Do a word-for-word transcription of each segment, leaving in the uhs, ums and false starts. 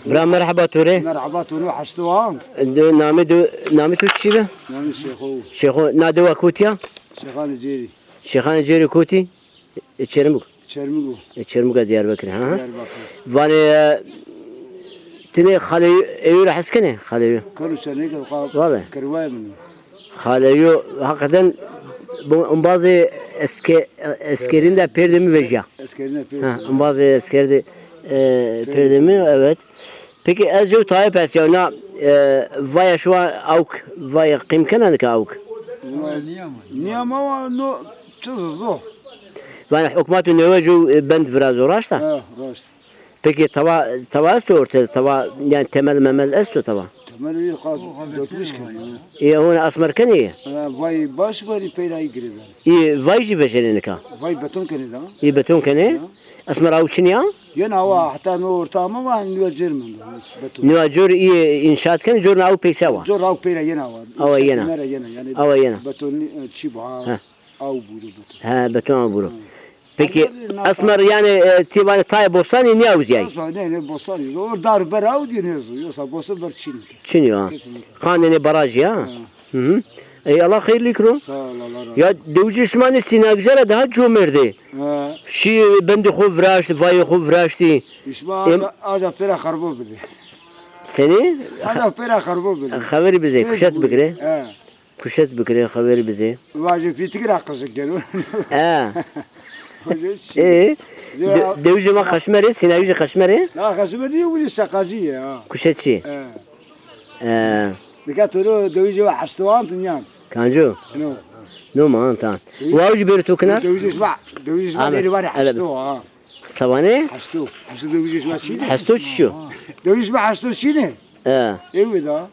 Bira, merheba to rê. Merheba to rê, heşto an. De, namê de, namê to çi be? Namê Şêxo. Şêxo, na dewa kotî ya? Şêxanê Cêrî. Şêxanê Cêrî kotî? E, Çermûg. Çermûg o. E, Çermûga Diyarbekirî, ha, ha. Diyarbekir. Vanê, e, ti nê Xalê Eyû ra hes kenê? Xalê Eyû. Kero çenê ke, Vale. Kerwayê min o. Xalê Eyû, hakikaten bu embazê eske-, eskerîn de pêrdê mi vejîya. Eskerîn de pêrdê. Ha, embazê esker de, e, pêrdê mi, evet. Peki ez yew taye persîya, na, e, vaya şuwa awk, vaya qîm kena nika awk? Nîyama wa no çi zo. Vanê hukmat û newe ju, e, bend virazo, raşt a? Ha, raşt. Peki tawa, tawa esto orte, tawa, yani temel memel esto tawa? Temel î qas dökmüş ki. Ê, hona asmer kenê? Ha, vay baş var, peyra î girêdan. Î vay jî vejenê nika? Vay beton kenê da. Î beton kenê? Ya. Esmer aw çinî ya? Yena wa, heta no orta ma wa, nîwa cêr mendo, beton. Nîwa cor î înşaat kenê, cor na aw peyse wa. Cor aw peyra yena wa. Awa yena. Nere yena, yani. Awa yena. Beton, e, çi bu ha? Ha. Aw buro beton. Ha, beton aw buro. Ha. Peki, esmer yani, e, ti vanê tayê bostanî nîya uzîyay? Esmer ne, ne bostanî. O dar ber aw diye ne zo. Yoksa bostan ber çin. Çinî ya. Kesinlikle. Qandê nê barajî ya? Ha. Hı hı. Ey Allah xeyrlî kiro. Sağ ol, Allah razı olsun. Ya dewicê şima nê Sînagije ra daha comêrdê. Ha. Şî bendê xo viraşt, vayê xo viraştî. Şima aca, aca pêra xerbo bidê. Senî? Aca pêra xerbo bidê. Xeverî bizê, kuşet bigirê. Ha. Kuşet bigirê, xeverî bizê. Vajê fîtik ra qijik gero. Ha. Vajê çi? Ê, de-, dewicê ma Xeşmerê, Sînagije Xeşmerê? Na, Xeşmer nîyo, winî şeqacî ya. Kuşetçî. Ha. E. Nika to ro dewicê wa heşto ant nîyan. Kanco? No. No ma ant ha. Wa jî bêro to kinar? Dewicê şima, dewicê şima nêrî vanê heşto ha. Savanê? Heşto. Heşto dewicê şima çî ne? Heşto çi yo? Dewicê şima heşto çî ne? E. Ew da.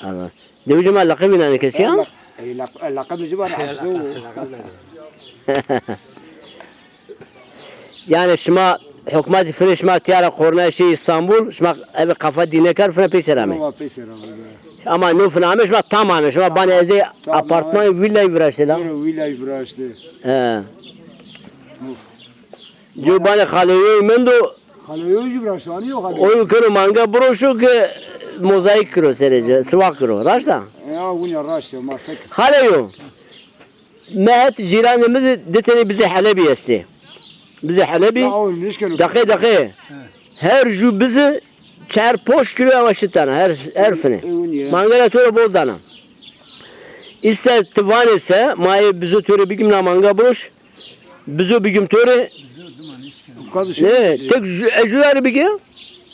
Allah. Dewicê ma leqebî nanê kesî ya? Ey, leq-, ey, leq-, leqebê ci vanê heşto. Yani şima hukmatî finê şima tîya ra qornay şî Îstanbul, şima ebe qafa dîne kar fina peyser amê. Ama peyser amê. Ama no fina amê şima tam amê. Şima banê ez ê apartman, villayî viraştê la. Villayî viraştê. He. Of. Cû banê Xalê Eyû mendo. Xalê Eyû jî viraştê, anî yo Xalê Eyû. Oyu kero manga biroşo ke mozaîk kiro serê ci, siwaq kiro. Raşt a? Ya, winî raşt a, ma sek. Xalê Eyû. Mi het cîranê mi di tenê bizê Helebî estê. Bizê Helebî. Ya, o nişkeno. Deqê, deqê. He. Her jû bizî çar poş kîlo awa şitana, her, her fine. E, winî ya. Mangala to ra bol dana. Îster ti vanê se, ma ê bizo to rê bigîm na manga biroş. Bizo bigîm to rê. Ne, tek ju-, e, jû ra rê bigî?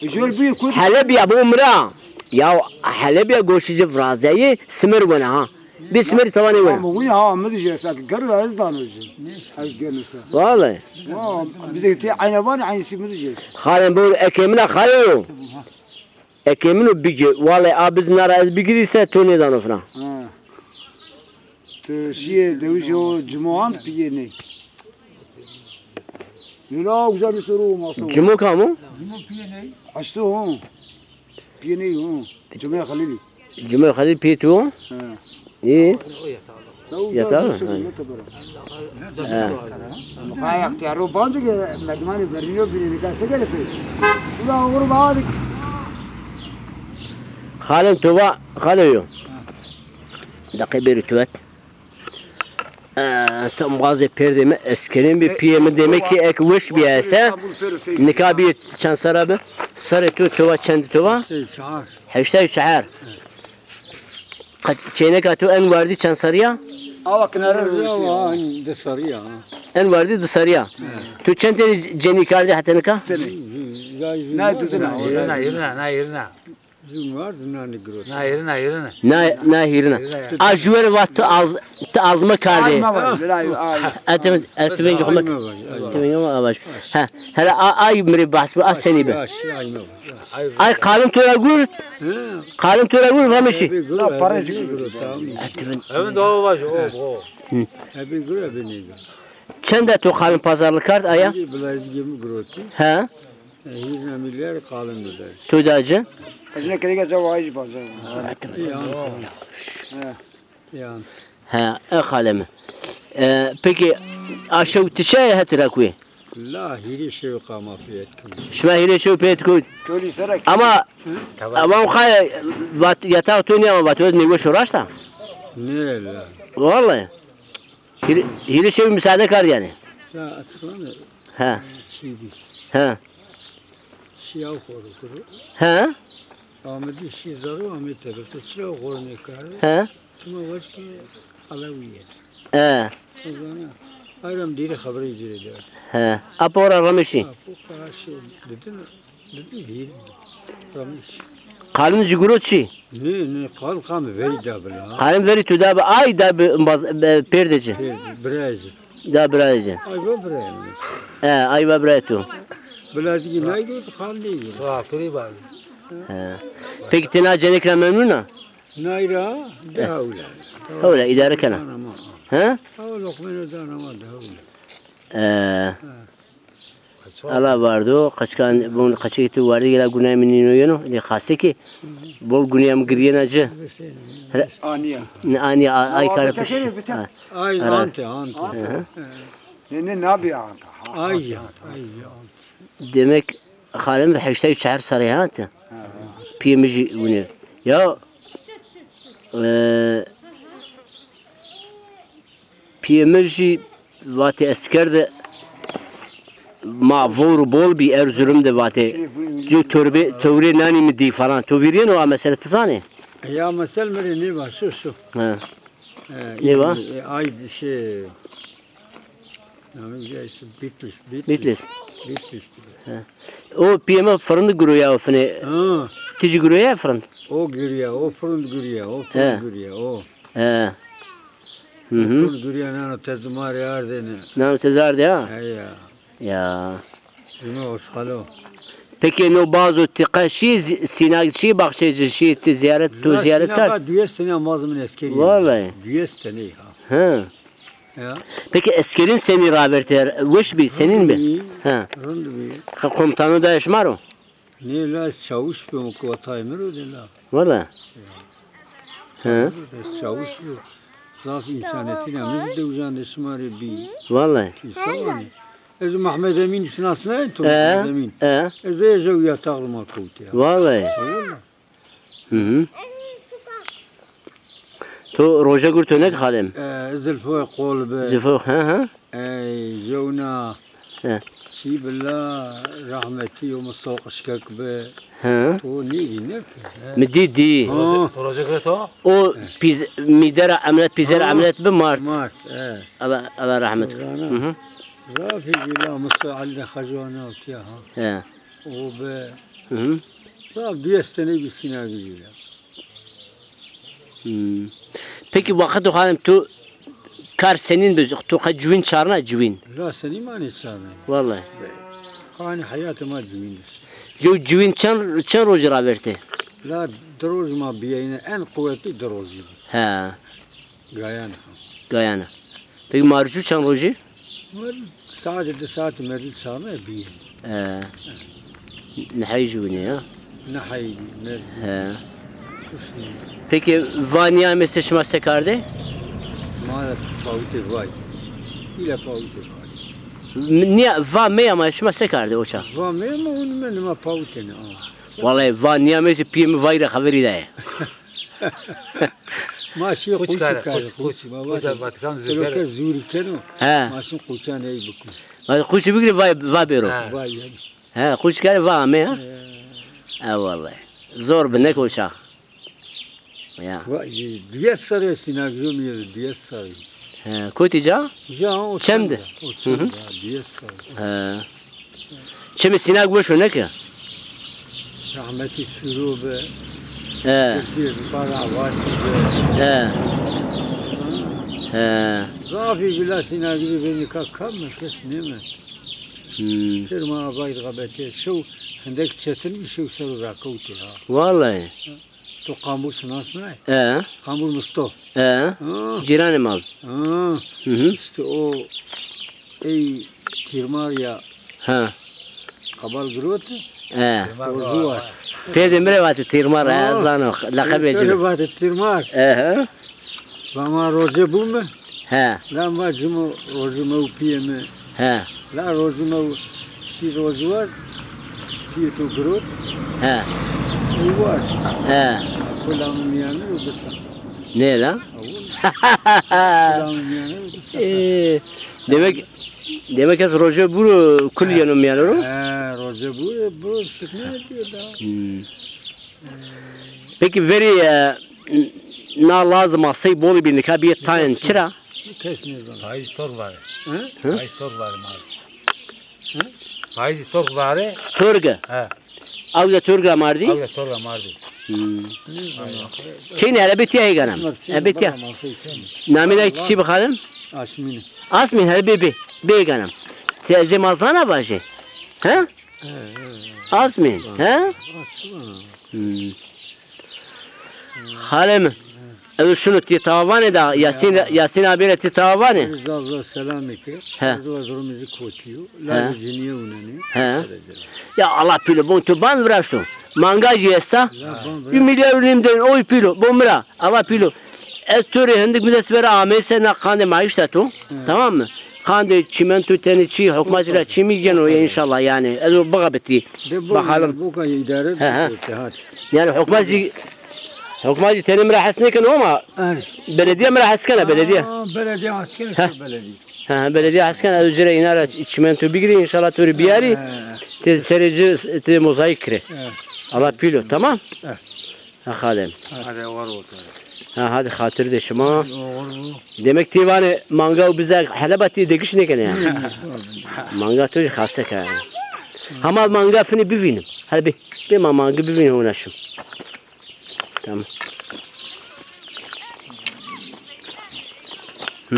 E, jû ra bigî, kut. Helebî ya, bo mi ra. Ya Helebî ya goşî ci virazeyî, simir wena ha. Bê simirî tawanê wena. Ama wina ha, mi dije sa ki, gerra ez dano ci. Ez geno sa. Vallahi. Wa, bizê ti ayna vanê, aynısı mi dije. Xalê bo, ekê min a Xalê yo. Ekê min o bigî. Vallahi a biz na ra ez bigirî se to nêdano fina. Ha. Ti şîyê dewicê o cimo ant pîyê ney. Lila güzel bir soru olmasa. Cimo kam o? Cimo pîyê ney. Eşto ho. Pîyê ney ho. Cimoyê Xelîlî. Cimoyê Xelîlî pîyê to? He. Îyî. Yatağı mı? He. Xalê to va, Xalê yo. Deqê bêrî tuwet. E, tam bazê pêrdê mi eskerîn bî, pîyê mi demek ki ek weş bîya se. Nika bî çend serra bi? Serrê to, to va çend to va? Heştay û çar. Heştay û çar. Qe-, çêneka to en werdî çend serrî ya? Awa kinare rûniştî ya. Di serrî ya. En werdî di serrî ya. He. To çend tenî cenî kardî heta nika? Tenî. Na dizina. Yirina, yirina, na yirina. Zûn ward, na nigirot. Na hîrina, hîrina. Na, na hîrina. Hîrina ya. A jû ver va ti az-, ti azme kardê. Ay, ma var, ay, ay. Etim, etim, ay, ma var, ay. Etim, ay, ma var. Ha, hele a, ay mi rê behs bi, a senî bi. Ay, ay, ma var. Ay, qalin to ra gurt. Hı. Qalin to ra gurt, ramişî. Ebi gurt, ebi gurt, tamam. Etim. Evin daha var, o, o. Hı. Ebi gurt, ebi nigirot. Çend a to qalin pazarlık kard aya? Bilezgê mi girotî. Ha. E, hîrina milyar qalin bider. Tu da ci? Ez ne kereka ca vay jî bazen. He. He, e xalê mi. E, peki, a şew ti çi het rakuyê? La hîrê şew qama pêt kewt. Şima hîrê şew pêt kewt. Tolî sera kewt. Ama, ama o qay vat, yatax to nîya, vat öz nêweş o, raşt a? Nê la. Vallahi. Hîrê, hîrê şew müsaade kard yanî. Ya, aslında. He. Çî bî. He. Şîyaw xo ro kiro. He? Amedî şî zaro, amê tebir. To çira xo ro nêkare? He? Çima wac ke elewî yê. He. O zana. Ayram dîrê xeberê ci rê de. He. Apo ra remîşî. Apo qara şî. Didin, didin hîr. Remîş. Qalin ci guro çi? Nê, nê, qal qam verî da bila. Qalin verî tu da bi, ay da bi, mbaz, be, pêrdê ci. Pêrdê, birayê ci. Da birayê ci. Ay va birayê mi? He, ay va birayê tu. Bila zî nay gurut, qal nêgurut. Safirî var. He. Peki ti na cenik ra memnun a? Nay ra, de hewle. Hewle, îdare kena. Dana ma. He? Hewle, loqmeno dana ma de hewle. He. He. Ala vardo, qaçkan, bun qaçê tu vardi, gela gunay mi nîno yeno, de xase ki, bol gunaya mi giriyena ci. Anîya. Ne anîya, a-, ay kara piş. Ha. Ay, ara. Ante, ante. Hı hı. Ne, ne, nabi ante. Ha, ay ya, ante. Ay ya. Demek xalem heştay û çar serrî ha ti. Ha, ha. Piyê mi jî wine. Ya, e, Piyê mi jî vatê esker de ma vewr bol bî Erzurum de vatê. Cû torbe, tewrê nanî mi dî falan. To vîrîyeno a mesele ti zanê? Ya mesel mi rê nêva, şo, şo. He. E, nêva? E, ay şey, namê güzel işte Bitlis, Bitlis. Bitlis. Bitlis. He. O piyê mi fırın de guroya o fine. Ha. Ti jî guroya fırın? O guriya, o fırın guriya, o fırın guriya, o. He. Hı hı. Fırın guriya nano tezî ma rê ardêne. Nano tezî ardê ha? He ya. Ya. Ino o salo. Peki no bazo ti qe şî zi-, sînag şî baxçê ci şî ti ziyaret, tu ziyaret kerd? Sînaga duyes tenê ma zî min eskerî. Vallahi. Duyes tenê ha. Hı. Ya. Peki eskerîn senî raverte? Weş bî, senîn bî? Rind bî. Ha. Rind bî. Xe-, komutano da şima ro? Nê la ez çawuş bîm, kotayê mi ro de la. Wele? Ya. He. Ez çawuş bîm. Zaf însanetîna mi zî dewijan de şima rê bî. Wele? Çi sawanî. Ez Mehmed Emîn şinasnayê to, Mehmed Emîn. E. Ez ê jew yatax ma kewtî ya. Wele? Wele. Hı hı. To roje gurto nek xalem? E, Zilfoy qol bi. Zilfoy, hı hı. Ey, jewna. Hı. Çi bila rahmetî yo Mustafa Qişkek bi. Hı. To nêdî nek? He. Mi dî, dî. Ha. To roje gurto? O pîz-, mîdera emlet, pîzera emlet bi mart. Mart, e. Eve, eve rahmet. Hı hı. Zafî bila Mustafa Ali de Xaco ana tiya ha. He. O bi. Hı hı. Zaf duyes tenê bi sînagî ya. Hmm. Peki waqit xalim tu kar senîn bi, tu qe ciwîn çarna ciwîn? La senî ma nêçarnay. Wele. Qanî heyatê ma ciwîn bi. Yo ciwîn çend, çend rojî ravertê? La di roj ma bîyayne, en quwetî di rojî bi. He. Gayana. Gayana. Peki marûçû çend rojî? Saetê di saetî merdî çarnay bîyê. E. Nihey jû ne ya? Nihey merdî. He. Peki va nîyamê se şima se kardê? Ma pawitê vay. Île pawitê vay. Nîya va meyama şima se kardê o ça? Va meyama, onu men ma pawitêne. Wallahî va nîyamê se piyê mi vay ra xeverî daye. Ma şî quçî kare, quçî, quçî. Ma vatê, Vatikan zûrî keno. He. Ma şî quçan ey bikû. Ma quçî bigirê va, va bêro. He. Va yanî. He, quçî kare va amê ha. He. E wallahî. Zor bi nek o çax. Ya. Va, e, duyes serrî sînagî yo mi yê, duyes serrî. He, kotî ca? Ca o çem de. O çem de, duyes serrî. He. Çemê sînag weş o, ne ke? Rahmetî Suro bi. He. Tirkî para vatî bi. He. He. Zafî bila sînagî bi, bê nika kam mi kes nême. Hmm. Pêr ma abayî rixebetê. Şew hindek çetin bî, şew ser o rakewtê ha. Wallahî. He. To Qambur şinasnay? E. Qambur Misto. E. Ha. Cîranê ma bi. Ha. Hı hı. Îşte o ey Tîrmar ya. Ha. Qabal girot. E. Tîrmar. Ozu var. Pêrdê mi rê vatê Tîrmar, e, zano. Leqebê ci. Pêrdê vatê Tîrmar. E, he. Va ma roce bûme. He. La ma cimo roce mi û piyê mi. He. La rozî ma şî rozî war, pîyê to girot. He. Ey war. He. Kulamî mîyanî ro bisa. Nê la? Awul. Kulamî mîyanî ro bisa. Ee, demek, demek ez roje buro kul yeno mîyanî ro? He, roje buro, buro şikne diyor da. Hmm. Peki verî, e, na lazim a sey bolî bî nika bîye tayen çira? Kes nêzano. Faiz tor vare. Hı? Hı? Faiz tor vare mar. Hı? Faiz tor vare. Torge. He. Aw de torge mardî? Aw de torge mardî. Hmm. Nêzano. Çeyne hele bê tiya hêganam. Esmer, e, bê tiya. Namê de çiçî bixalim? Asmîn. Asmîn hele bê bê. Bê hêganam. Ti ez ê ma zana vajê. He? He, he, he. Asmîn, he? Asmîn. Hmm. Xalê mi, ez şunu ti tawa vanê da, Yasîn, Yasîn abî rê ti tawa vanê? Zaf zaf selamê ke. He. Ez zaf zaf romî zî kotîyo. He. Lazê cinîye unenê. He. Ya Allah pîlo, bon tu ban viraşto. Manga jî esta. La ban viraşto. Bir milyar û nîm den oy pîlo, bon mi ra. Allah pîlo. Ez to rê hindik mi dest vera ameyse na qandê ma îşta to. He. Tamam mı? Qandê çîmento tenê çî, hukmatî ra çî mî geno ya înşallah yanî. Ez o bixebitî. De bo, bakalım. Boka îdare. He, he. Yanî hukmat zî, hukmat zî tenê mi ra hes nêkeno ama belediye mi ra hes kena, belediye. Aa, belediye hes kena, belediye. He, he, belediye hes kena, ez ci rê îna ra çîmento bigirî, înşallah to rê biyarî. He. Ti serê ci, ti mozaîk kirê. He. Allah pîlo, tamam? He. Ha, xalê mi. Hadi war otur. Ha, hadi xatir de şima. Oğur bu. Demek ti vanê manga û bize heleba ti degiş nêkenê ya. Manga to jî xase ke. Hama manga finî bivînim. Hadi bê. Bê ma manga bivînim ona şim. Tamam. Hı.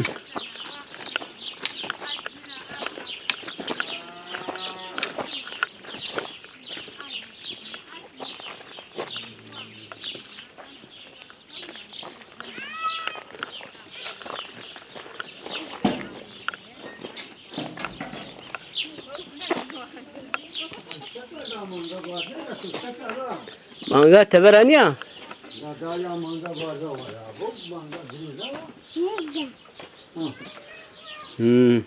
Manga tebera nîya? Hmm.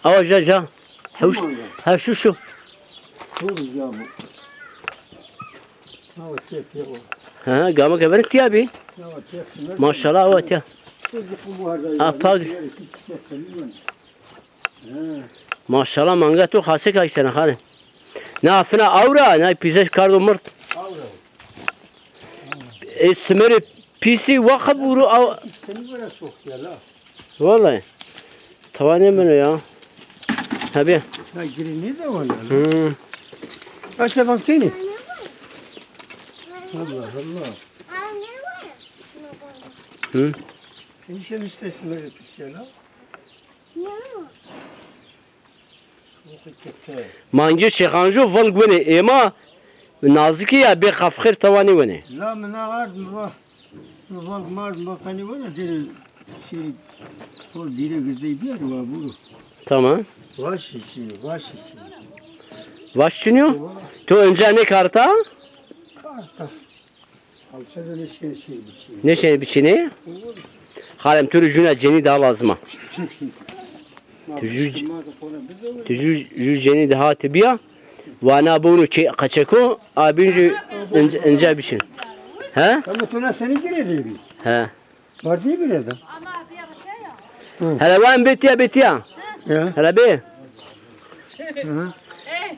Awa ja ja. Hewş. Ha şu şu. Ha, gama ke verê tiya bî. Maşallah awa tiya. Ha, pak. Maşallah manga to xasê kay sena xalê. Na fina awra, na pîze kardo mird. Awra. E, simerê pîsî wa qebûru aw. Seni böyle soğuk ya la. Vallahi. Tawanê min o ya. Tabii. Ya girê nêda wala. Hı. Aç telefon kenî. Allah Allah. Hı. Sen işte işte simerê pîsî ya la. Mangê Şêxanco velg wenê êma nazikî ya bê qafxêr tawanî wenê. La mi na ard mi va, mi velg mard mi va qenî wenê zêrê şêrî hol dîre gizdey biyarî wa bûro. Tamam. Vaş şî, vaş şî. Vaş çinyo? To önce ne karta? Karta. Nêşenê biçînê? Xalem tu rê jûna cenî daha lazim a. Tu jû, tu jû, jû cenî daha ti biya. Wana bunu çê qaçeko, a bin jû ince, ince biçin. He? Ama tu na senî girê dê bî? He. Vardî bî rê de. Hı. Hele wan bê tiya, bê tiya. Ya. Hele bê. Hı.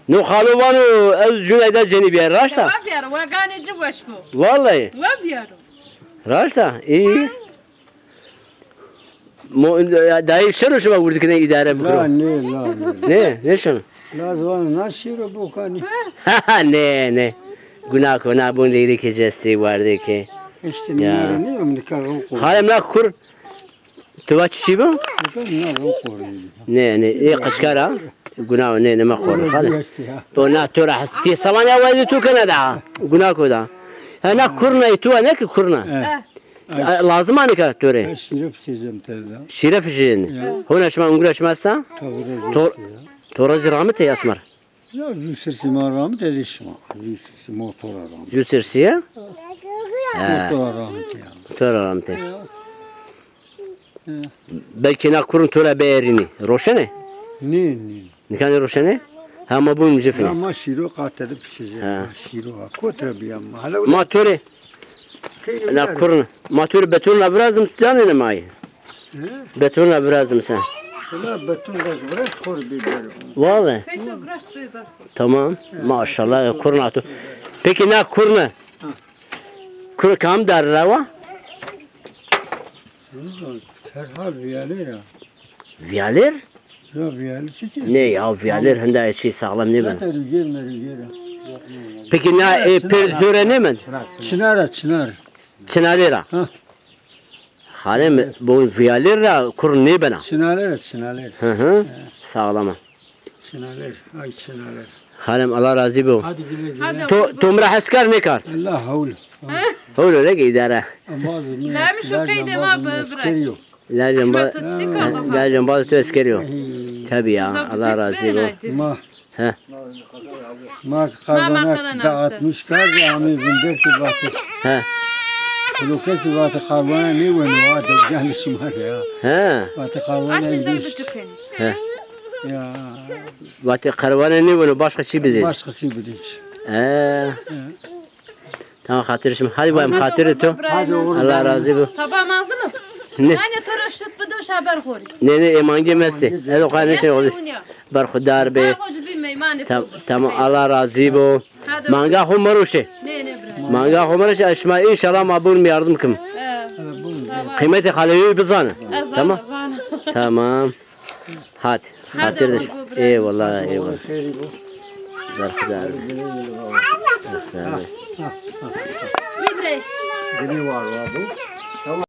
No xalo vano ez cunayda cenî bîyar, raşt a? Wa bîyar, wa ganê ci weş bo. Vallahi. Wa bîyar. Raşt a? Îyî. Mo, dayê şeno şima wirdikine îdare bikiro? La nê, la nê. Nê, nêşeno. La ziwan na şîro bokanî. Nê, nê. Guna ko, na bun leyre ke cestê wardê ke. İşte nîyare nê, em nika ro ko. Xalem na kur. Tu va çiçî bo? Nê, nê, ê qeçkar a. Guna o, nê, nê, ma xorî xalê. O na to ra hestî. Salan ya wayde tu kena da. Guna ko da. Ha, na kurna, tu ne ki kurna. Lazim a nika to rê. Şîre fişîjên te da. Şîre fişîjên. Hona şima, ungura şima esta? To ra zî rahmet ey Esmer. Ya, jû sirsî ma ramit ez ê şima. Jû sirsî ma to ra ramit. Jû sirsî ya? Ha. To ra ramit ya. To ra ramit. Ya. Belkî na kurn to ra bierînî. Roşenê? Nê, nê. Nika nêroşenê? Ha, ma bûn ci finê. Ya ma şîro qate de pişijê. Ha. Ma şîro ha. Kot ra bîya ma. Hala Ma to rê na kurn. Ma to rê beton ra virazim, tu danêne ma yê. He? Beton ra virazim sen. Hala beton ra viraz xor bî bero. Vale. Tamam. Maşallah, kurna to. Peki na kurne? Ha. Kurne kam dar ra wa? Terhal vîyalêr a. Vîyalêr? Ya vîyalêr çi çi? Nê ya, vîyalêr hinda çî saxlem nêbeno. Zaten rüzgar me rüzgar a. Peki na, e, pêr to rê nêmend? Çinar a, çinar. Çinalêr a. Ha. Halê mi, bo vîyalêr ra kurn nêbena. Çinalêr a, çinalêr. Hı hı. Saxlem a. Çinalêr, ay çinalêr. Halem, Allah razî bo. Hadi güle güle. To, to mi ra hes kerd nêkerd? Allah hawl. Hawl o, rege îdare. Embazê mi. Demiş o qeydê ma bi, bira. Lajê embaz, lajê embazê to eskerî yo. Tabi ya, Allah razî bo. Ma. He. Ma ki qarwana dağıtmış kardî, amê vindek ki vatî. He. Bloke ki vatî qarwana nêweno, a dewganê şima de ya. He. Vatî qarwana nêweno. He. Ya. Vatî qarwana nêweno, başka çî bidî. Başka çî bidî. He. Tamam, xatirê şima. Hadi bayım, xatirê to. Hadi oğlum. Allah razî bo. Tamam, ağzı mı? Ne? Yani toro şut bu da haber xorî. Ne, ne, e, mangê mi estê. Ez o xanê şey oldu. Berxudar be. Tamam, Allah razî bo. Manga xo meroşe. Ne, ne, bira. Manga xo meroşe, şima înşallah ma bûn yardım kim. Qîmetê xaleyî bizane. Tamam. Tamam. Hadi. Hadi. Xatir de. Eyvallah, eyvallah. Berxudar. Bibirey. Günü var, var bu.